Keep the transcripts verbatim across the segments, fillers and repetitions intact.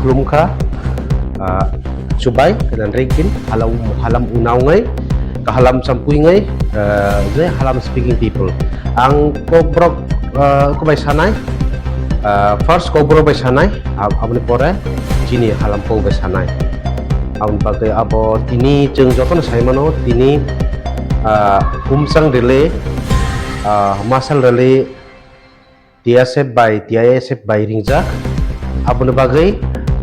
Lumkha, ah, chubai, dan rekin, halam, halam unaungai, kahalam champuingai, ah, je halam speaking people. Ang Kokborok, ah, kubai sanai, ah, first Kokborok bai sanai, ab-, aboni pore chini halam kok bai sanai. Aboni bagwi abo tini chwng jotono saimano, tini, ah, Humsang Rally, ah, Masal Rally, T S F bai, T I S F bai ringjak. Aboni bagwi,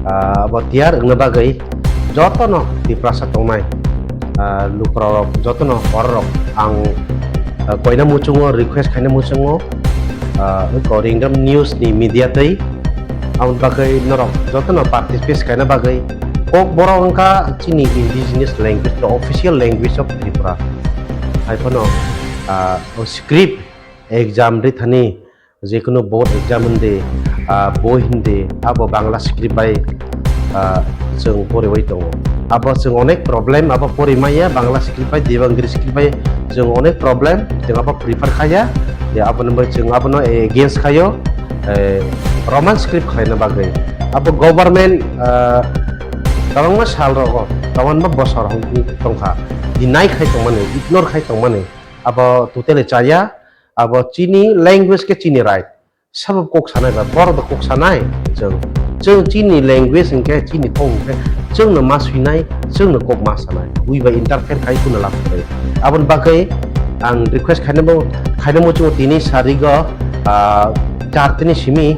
ah, abo tiyar wngna bagwi jotono Tiprasa tongnai, ah, lukurok jotono bororok ang, ah, koina muchungo, request khaina muchungo, ah, ko Ringdam News ni media tei. Aboni bagwi norok jotono participate khaina bagwi Kokborok wngkha chini indigenous language, the official language of Tripura. Hai phano, ah, o script exam ri thani, jekunu board exam hindi, ah, boi hindi, abo Bangla script bai, ah, chwng poriwi tongo. Abo chwng onek problem, abo pori maya, Bangla script bai, Devanagari script bai chwng onek problem, chwng abo prefer khaya, ya, aboni bai chwng abono against khayo, eh, Roman script khlaina bagwi. Abo government, ah, kwbangma sal rogo, kwbangma bosor hwn tongkha, deny khai tongmani, ignore khai tongmani, abo totally chaya. Abo chini language khe chini right. Sabo kok sanai ba, borok bo kok sanai. Chwng, chwng chini language hwnkhe, chini kok hwnkhe, chwngno ma swinai, chwngno kok ma sanai. Ui ba interfere khai kuno lab kwrwi. Aboni bagwi ang request khainabo, khainabo chwng tini sarigo, ah, char tini simi,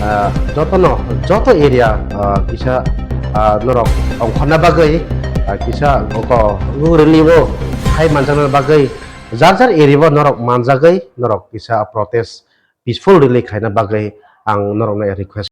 ah, jotono, joto area, ah, kisa, ah, norok ongkhorna bagwi, ah, kisa oko rally o hai manjakna bagwi, jar jar area o norok manjagwi, norok kisa protest, peaceful rally khaina bagwi ang norokno request.